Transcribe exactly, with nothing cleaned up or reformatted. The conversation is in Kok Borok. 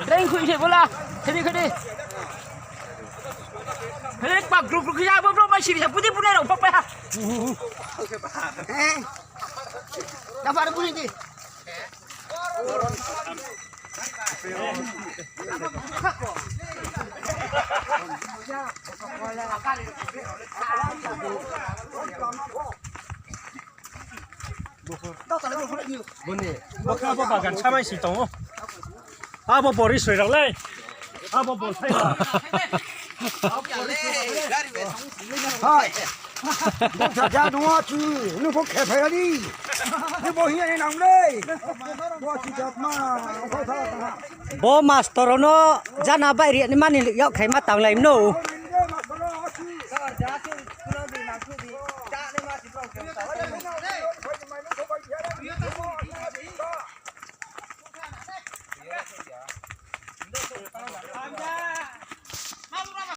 Dreng khui se bola. Sini khudi. Hei, pak gruk gruk ya, bro, bro, mai sini, putih putih rok, pak pak. Eh, dapat bunyi di. Boni, bokha bo bagan samai si tongo. Abo bori soi rok le. Abo bol sai. Hai. Bo jaja dong achu, nu bo khe phai ani. Nu bo hiya ni nang le. Bo chi jat ma, bo tha tha. Bo master no jana bai ri ni mani yok khai ma tang lai no.